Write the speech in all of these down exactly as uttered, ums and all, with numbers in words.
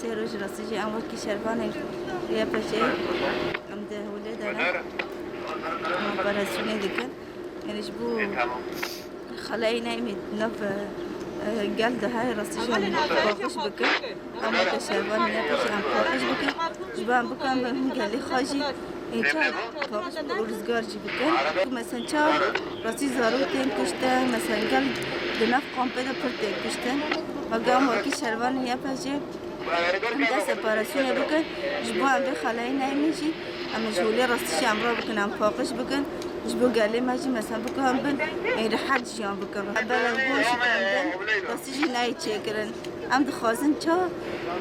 Sê roj rastî jî em wekî şervanên Y P G em di hewlê de ne. Em operasyonê dikin. Yanî ji bo xelayê neyê me di nav, e, gel de heye rastî jî em paqij bikin. Em weke şervanên Y P G em paqij bikin. Ji bo em bikin, em gelê xwe jî, e, çawa paqij û rizgar jî bikin. Ku mesela çawa rastî zarok tên kuştin, mesela gel di nav kampê de pir tên kuştin. Bega em wekî şervanên Y P G em dest operasyonê bikin, ji bo em vê xelayê neyê me jî, em ji holê rastî jî em rabikin, em paqij bikin, ji bo gelê me jî mesela bikin bin, ê, rehet jiyan bikin. Belê bo şikandin, rastî jî nayê çêkirin. Em dixwazin ça,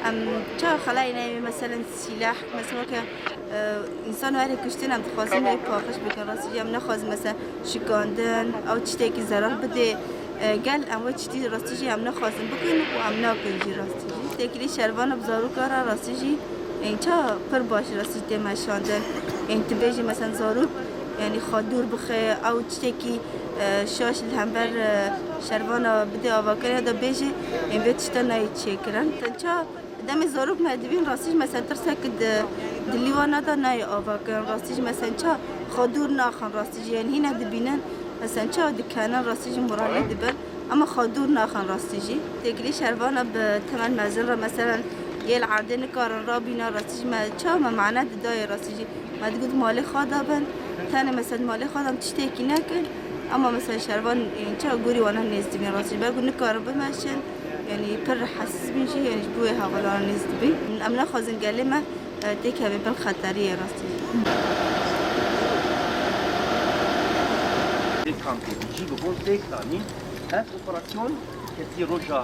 em ça xelayê neyê me, meselen sîleh, mesela weke, e, însan were kuştin, em dixwazin wê paqij bikin. Rastî jî em nexwazin mesela şikandin, ew tiştekî zerar bidê. E, gel em wê tiştî rastî jî em nexwazin bikin û em nakin jî rastî jî. Têkilî şervana bi zaroka re rastî jî, e, ça pir baş rastî tê meşandin. Ên tu bêjî mesela zarok, yanî xwe dûr bixe, ew tiştekî, e, şaş li hember, e, şervana bidê avakirin ya da bêjî, ên vê tişta nayê çêkirin. Te ça Demê zarok me dibîn rastî jî mesela tirsek di dilî wan nada nayê avakirin. Rastî jî mesela ça xwe dûr naxin rastî jî. Yanî hîna dibînin mesela ça dikenin rastî jî moralî dibin. Ama xwe dûr naxin rastî jî. Têkilî şervana bi temen mezin re mesela yê li erdê nikarin rabîna rastî jî me ça me mane didayê rastî jî. Me digot malê xwe de bin. Tenê mesela malê xwe de em tiştekî nekin. Ama mesela şervan, e, ça gorî wana nêz dibîn rastî jî. Belku nikarin bimeşin. Yanî pir rehesiz bîn jî, yanî ji bo wê hevalan nêz dibîn. Em naxwazin gelê me, e, têkeve bin xeteriyê rastî. Vê kampê jî bi bo têk danîn, ev operasyon ketî roja